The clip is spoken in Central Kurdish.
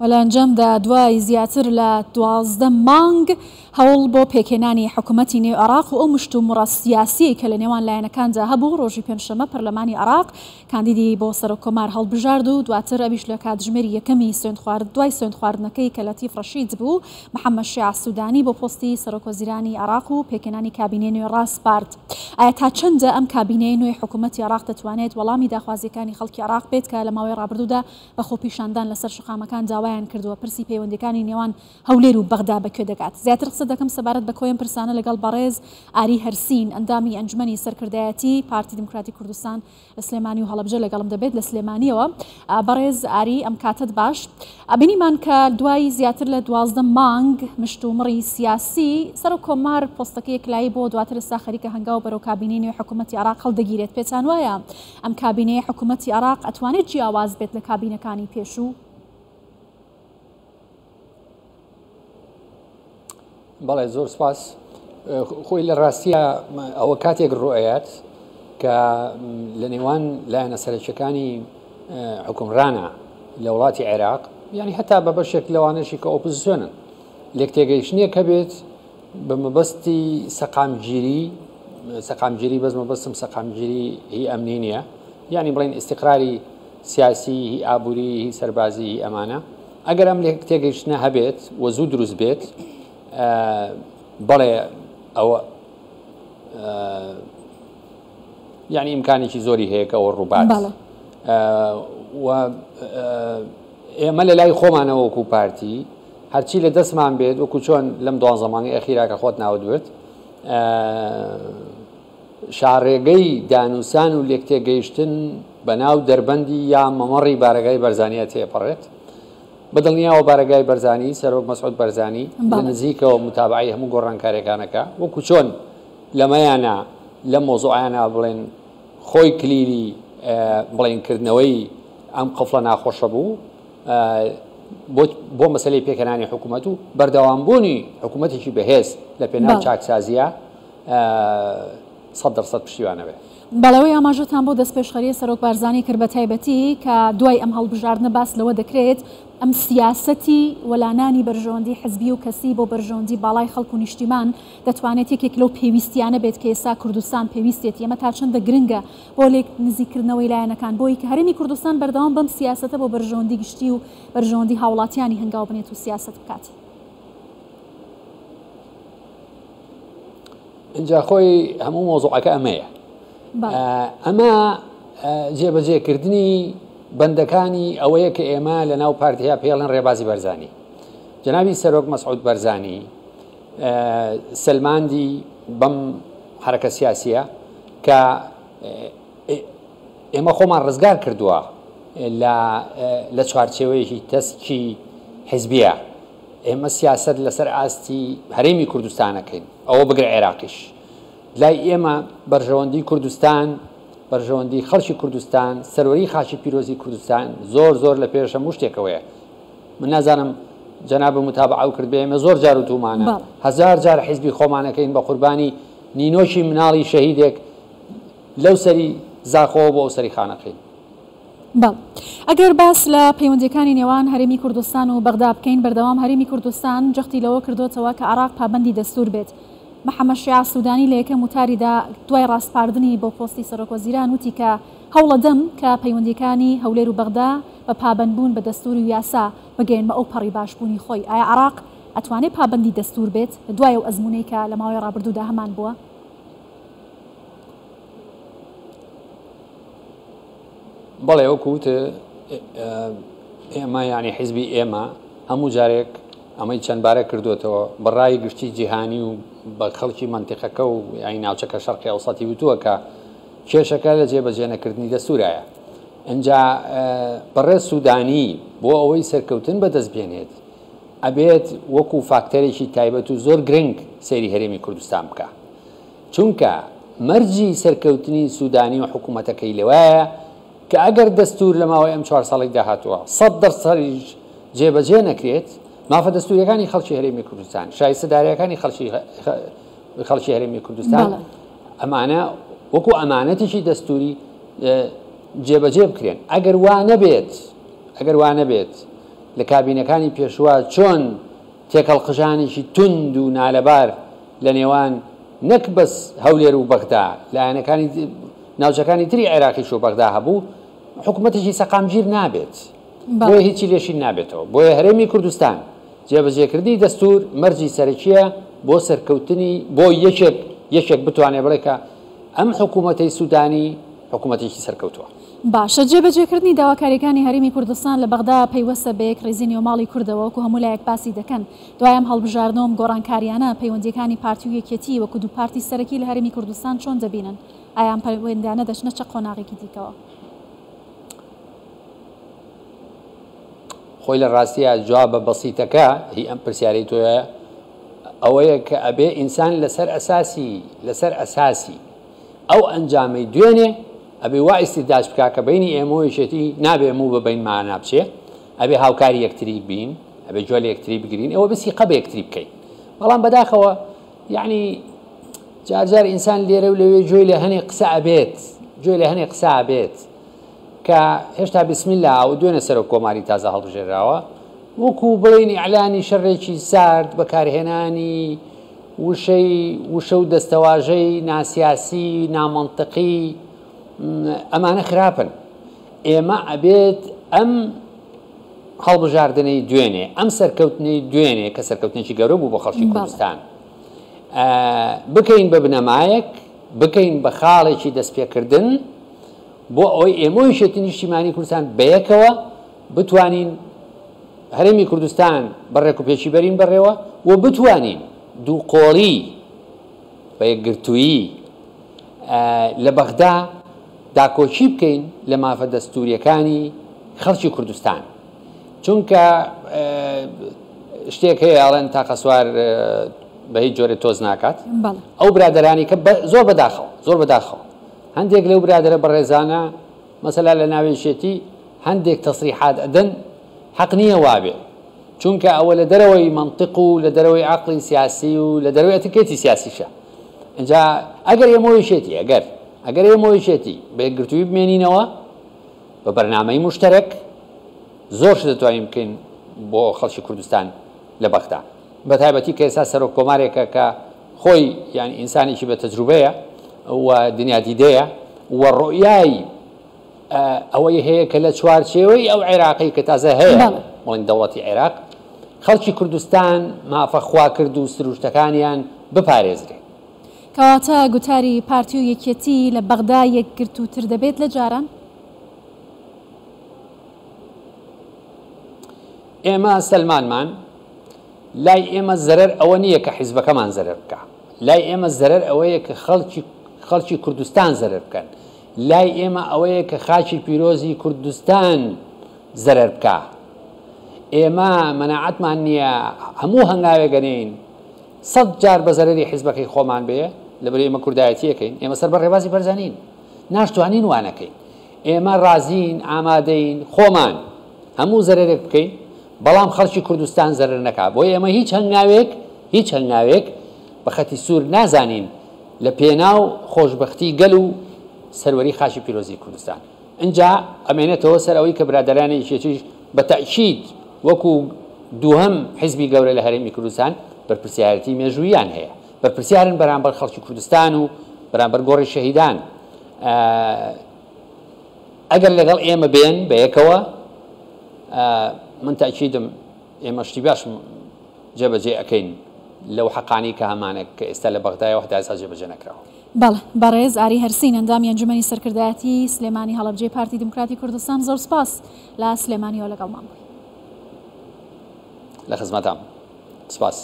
و لە ئەنجامدا دوای زیاتر لە 12 مانگ هەوڵ بۆ پێکهێنانی حکومەتی نوێی عێراق و ئەو مشتومڕە سیاسیەی کە لە نێوان لایەنەکاندا هەبوو، ڕۆژی پێنجشەممە پەرلەمانی عێراق کاندیدی بۆ سەرۆک کۆمار هەڵبژارد و دواتر ئەویش لە کاتژمێری یەکەمی سوێندخوارد دوای سوێندخواردنەکەی کە لەتیف ڕەشید بوو محەممەد شیاع سودانی بۆ پۆستی سەرۆکوەزیرانی عێراق و پێکهێنانی کابینەی نوێ ڕاسپارد. ئایا تا چەندە ئەم کابینەیە نوێی حکومەتی عێراق دەتوانێت وەڵامی داخوازییەکانی خەڵکی عێراق بێت کە لە ماوەی ڕابردوودا بە خۆپیشاندان لەسەر شەقامەکان داوایان کردووە پرسی پەیوەندییەکانی نێوان هەولێر و بەغدا بە کوێ دەگات؟ زیاتر قسە دەکەم سەبارەت بە کۆی ئەم پرسانە لەگەڵ بەڕێز ئاری هەرسین ئەندامی ئەنجومەنی سەرکردایەتی پارتی دیموکراتی کوردستان لە سلێمانی و هەڵەبجە لەگەڵم دەبێت لە سلێمانیەوە. بەڕێز ئاری ئەم کاتەت باش. بینیمان کە دوای زیاتر لە 12 مانگ مشتومڕی سیاسی سەرۆک کۆمار پۆستەکەی یەکلایی بۆ دواتر ئێستا خەریکە هەنگاو بەرەو کابینەی نوێی حکوومەتی عێراق هەڵدەگیرێت. پێتان وایە ئەم کابینەیە حکوومەتی عێراق ئەتوانێت جیاواز بێت لە کابینەکانی پێشوو؟ بەڵێ زۆر سپاس خۆی لە ڕاستیە ئەوە کاتێک ڕوئەیات کە لە نێوان لایەنە سەرەکیەکانی حکومڕانە لە وڵاتی عێراق یعنی هەتا بە بەشێک لەوانەشی کە ئۆپۆزیسیۆنن لێک تێگەیشتنیە کە بێت بە مەبەستی سەقامگیری سەقامگیری بەس مەبەستم سەقامگیری هی ئەمنی نییە یعنی بڵێن ئیستیقراری سیاسی هی ئابووری هی سەربازی هی ئەمانە ئەگەر ئەم لێک تێگەیشتنە هەبێت و زوو دروست بێت بەڵێ ئەوە یعنی ئیمکانێکی زۆری هەیە کە ئەوە ڕووبات و ئێمە لە لای خۆمانەوە وەکو پارتی هەرچی لە دەستمان بێت وەکو چۆن لەم دوانزە مانگی ئەخیرا کە خۆت ناوت برد شاڕێگەی دانوسان و لێکتێگەیشتن بە ناو دەربەندی یا مەمەڕی بارەگای بەرزانیە تێپەڕێت. بە دڵنیاوە بارەگای بەرزانی، سەرۆک مەسعود بەرزانی، لە نزیکەوە متابەعەی هەموو گۆڕانکاریەکانەکا، وەکو چۆن لەمەیانا لەم مەوزوعەیانا بڵێن خۆی کلیلی بڵێن کردنەوەی ئەم قفڵە ناخۆشە بوو بۆ مەسەلەی پێکهێنانی حکوومەت و بەردەوامبوونی حکوومەتێکی بەهێز لە پێناو چاکسازیە 100% پشتیوانە بێ. بەڵێ ئەوەی ئاماژەتان بۆ دەستپێشخەریی سەرۆک بارزانی کرد بە تایبەتی کە دوای ئەم هەڵبژاردنە باس لەوە دەکرێت ئەم سیاسەتی وەلانانی بەرژەوەندی حزبی و کەسی بۆ بەرژەوەندی باڵای خەڵک و نیشتیمان دەتوانێت یەکێک لەو پێویستیانە بێت کە ئێستا کوردستان پێویستێتی ئەمە تا چەندە گرنگە بۆ لێک نزیککردنەوەی لایەنەکان بۆی کە هەرێمی کوردستان بەردەوام بەم سیاسەتە بۆ بەرژەوەندی گشتی و بەرژەوەندی هاوڵاتیانی هەنگاو بنێت و سیاسەت بکات. ئینجا خۆی هەموو مۆزوعەکە ئەمەیە ئەمە جێبەجێکردنی بەندەکانی ئەوەیە کە ئێمە لە ناو پارتیا پێڵێن ڕێبازی بەرزانی جەنابی سەرۆک مەسعود بەرزانی سەلماندی بەم حرەکە سیاسیە کە ئێمە خۆمان ڕزگار کردووە لە چوارچێوەیەکی تەسکی حزبیە ئێمە سیاسەت لەسەر ئاستی هەرێمی کوردستان ئەکەین، ئەوە بگرە عێراقیش. لای ئێمە بەرژەوەندی کوردستان، بەرژەوەندی خەڵکی کوردستان، سەروەری خاکی پیرۆزی کوردستان زۆر زۆر لە پێش هەموو شتێکەوەیە. من نازانم جەنابم متابعەو کردبێ، ئێمە زۆر جار وتوومانە، هەزار جار حیزبی خۆمان ئەکەین بە قوربانی نینۆکی مناڵی شەهیدێک لەو سەری زاخۆوە بۆ ئەو سەری خانەقین. بەڵێ. ئەگەر باس لە پەیوەندییەکانی نێوان هەرێمی کوردستان و بەغدا بکەین، بەردەوام هەرێمی کوردستان جەختی لەوە کردۆتەوە کە عێراق پابەندی دەستوور بێت. محەمەد شیاع سوودانی لە یەکەم وتاریدا دوای ڕاسپاردنی بۆ پۆستی سەرۆکوەزیران وتی کە هەوڵەدەم کە پەیوەندییەکانی هەولێر و بەغدا بە پابەندبوون بە دەستوور و یاسا بگەیەنمە ئەوپەڕی باشبوونی خۆی. ئایا عێراق ئەتوانێ پابەندی دەستوور بێت لە دوای ئەو ئەزموونەی کە لە ماوەی ڕابردوودا هەمانبووە؟ بەڵێ وەکو وت ئێمە یعنی حیزبی ئێمە هەموو جارێک ئەمەی چەند بارە کردوێتەوە بە ڕای گشتی جیهانی و بە خەڵکی مەنتیقەکە و یعنی ناوچەکە شەرقی ئەوسەتی وتووە کە کێشەکە لە جێبەجێنەکردنی دەستورایە ئینجا بەڕێز سوودانی بۆ ئەوەی سەرکەوتن بەدەست بێنێت ئەبێت وەکو فاکتەرێکی تایبەت و زۆر گرنگ سەیری هەرێمی کوردستان بکە چونکە مەرجی سەرکەوتنی سودانی و حکومەتەکەی لەوایە کە ئەگەر دەستور لە ماوەی ئەم چوار ساڵەی داهاتووە 100% جێبەجێ نەکرێت، مافە دەستوریەکانی خەڵکی هەرێمی کوردستان، شایستە دارایەکانی خەڵکی خەڵکی هەرێمی کوردستان ئەمانە وەکو ئەمانەتێکی دەستوری جێبەجێ بکرێن. ئەگەر وا نەبێت، ئەگەر وا نەبێت لە کابینەکانی پێشووە چۆن تێکهەڵقژانێکی توند و نالەبار لە نێوان نەک بەس هەولێر و بەغدا، لایەنەکانی ناوچەکانی تری عێراقیش و بەغدا هەبوو، حکومەتێکی سەقامگیر نابێت. بۆیە هیچی لێ شین نابێتەوە. بۆیە هەرێمی کوردستان جێبەجێکردنی دەستوور مەرجی سەرەکییە بۆ سەرکەوتنی، بۆ یەکێک یەکێک بتوانێت بڵێ کە ئەم حکوومەتەی سوودانی حکوومەتێکی سەرکەوتووە. باشە جێبەجێکردنی داواکاریەکانی هەرێمی کوردستان لە بەغدا پەیوەستە بە یەکڕیزی نێوماڵی کوردەوە وەکو هەموو لایەک باسی دەکەن، دوای ئەم هەڵبژاردنە و ئەم گۆڕانکاریانە پەیوەندیەکانی پارتی و یەکێتی وەکو دوو پارتی سەرەکی لە هەرێمی کوردستان چۆن دەبینن؟ ئایا ئەم پەیوەندیانە دەچنە چە قۆناغێکی دیکەوە؟ خۆی لە ڕاستیا جوابە بەسیتەکە هی ئەم پرسیارەی تۆیە ئەوەیە کە ئەبێ ئینسان لەسەر ئەساسی لەسەر ئەساسی ئەو ئەنجامەی دوێنێ ئەبێ وا ئیستیداج بکا کە بەینی ئێمە و یەکێتی نابێ موو بە بەینمانا بچێ، ئەبێ هاوکاری یەکتری بین، ئەبێ گوێ لە یەکتری بگرین، ئێوە بە سیقە بە یەکتری بکەین. بەڵام بەداخەوە یەعنی جار جار ئینسان لێرە و لەوێ گوێی لە هەنێ قسە ئەبێت، گوێی لە هەنێ قسە ئەبێت کە هێشتا بسم اللە ئەو دوێنێ سەرۆک کۆماری تازە هەڵبژێراوە، وەکوو بڵێین ئیعلانی شەڕێکی سارد، بەکارهێنانی وشەی وشە و دەستەواژەی ناسیاسی، نامەنتقی، ئەمانە خراپن. ئێمە ئەبێت ئەم هەڵبژاردنەی دوێنێ، ئەم سەرکەوتنەی دوێنێ کە سەرکەوتنێکی گەورە بوو بۆ خەڵکی کوردستان، بکەین بە بنەمایەک، بکەین بە خاڵێکی دەستپێکردن بۆ ئەوەی ئێمە و یەکێتی نیشتیمانی کوردستان بەیەکەوە بتوانین هەرێمی کوردستان بە ڕێکوپێکی بەرین بەڕێوە و بتوانین دووقۆڵی بە یەکگرتوویی لە بەغدا داکۆکی بکەین لە مافە دەستووریەکانی خەڵکی کوردستان. چونکە شتێک هەیە ئەڵێن تاقەسوار بە هیچ جۆرێ تۆز ناکات. ئەو برادەرانی کە زۆر بەداخەوە زۆر بەداخەوە هەندێک لەو برادەرە بەڕێزانە مەسەلا لە ناوێکێتی هەندێک تەسریحات ئەدەن حەق نییە وابێ چونکە ئەوە لە دەرەوەی مەنتق و لە دەرەوەی عەقڵی سیاسی و لە دەرەوەی ئەتیکێتی سیاسیشە ئینجا ئەگەر ئێمە و یەکێتی ئەگەر ئەگەر ئێمە و یەکێتی بە یەکگرتوویی بمێنینەوە بە بەرنامەی موشتەرەک زۆر شت دەتوانین بکەین بۆ خەڵکی کوردستان لە بەغدا بە تایبەتی کە ئێستا سەرۆک کۆمارێکە کە خۆی یان ئینسانێکی بە تەجروبەیە و دنیادیدەیە و ڕۆیای ئەوەی هەیە کە لە چوارچێوەی ئەو عێراقەی کە تازە هەیە، بڵێن دەوڵەتی عێراق، خەڵکی کوردستان مافە خواکرد و سروشتەکانیان بپارێزرێ. کەواتە گوتاری پارتی و یەکێتی لە بەغدا یەکگرتووتر دەبێت لە جاران؟ ئێمە سەلمانمان، لای ئێمە زەرەر ئەوە نییە کە حیزبەکەمان زەرەر بکا، لای ئێمە زەرەر ئەوەیە کە خەڵکی خەڵکی کوردستان زەرەر بکەن. لای ئێمە ئەوەیە کە خاکی پیرۆزی کوردستان زەرەر بکا. ئێمە مەناعەتمان نییە هەموو هەنگاوێک ئەنێین سەت جار بە زەرەری حیزبەکەی خۆمان بێ، لەبەرئەوەی ئێمە کوردایەتی ئەکەین، ئێمە سەر بە ڕێبازی بەرزانین، ناشتوانین وا نەکەین. ئێمە ڕازین، ئامادەین خۆمان هەموو زەرەرێک بکەین، بەڵام خەڵکی کوردستان زەرەر نەکا. بۆیە ئێمە هیچ هەنگاوێک، هیچ هەنگاوێک بە خەتی سوور نازانین. لە پێناو خۆشبەختی گەل و سەروەری خاکی پیرۆزی کوردستان. ئنجا ئەمێنێتەوە سەر ئەوەی کە برادەرانی یەکێتیش بە تەئکید وەکو دووهەم حیزبی گەورە لە هەرێمی کوردستان بەرپرسیارێتی مێژووییان هەیە. بەرپرسیارن بەرامبەر خەڵکی کوردستان و بەرامبەر گۆڕی شەهیدان. ئەگەر لەگەڵ ئێمە بێن بەیەکەوە من تەئکیدم ئێمە شتی باش جێبەجێ ئەکەین لەو حەقانەی کە هەمانە کە ئێستا لە بەغدایە و هەتا ئێستا جێبەجێ نەکراوە. بەڵێ بەڕێز ئاری هەرسین ئەندامی ئەنجومەنی سەرکردایەتی سلێمانی هەڵەبجەی پارتی دیموکراتی کوردستان زۆر سوپاس لە سلێمانیەوە لەگەڵمان بووی. لە خزمەتام سوپاس.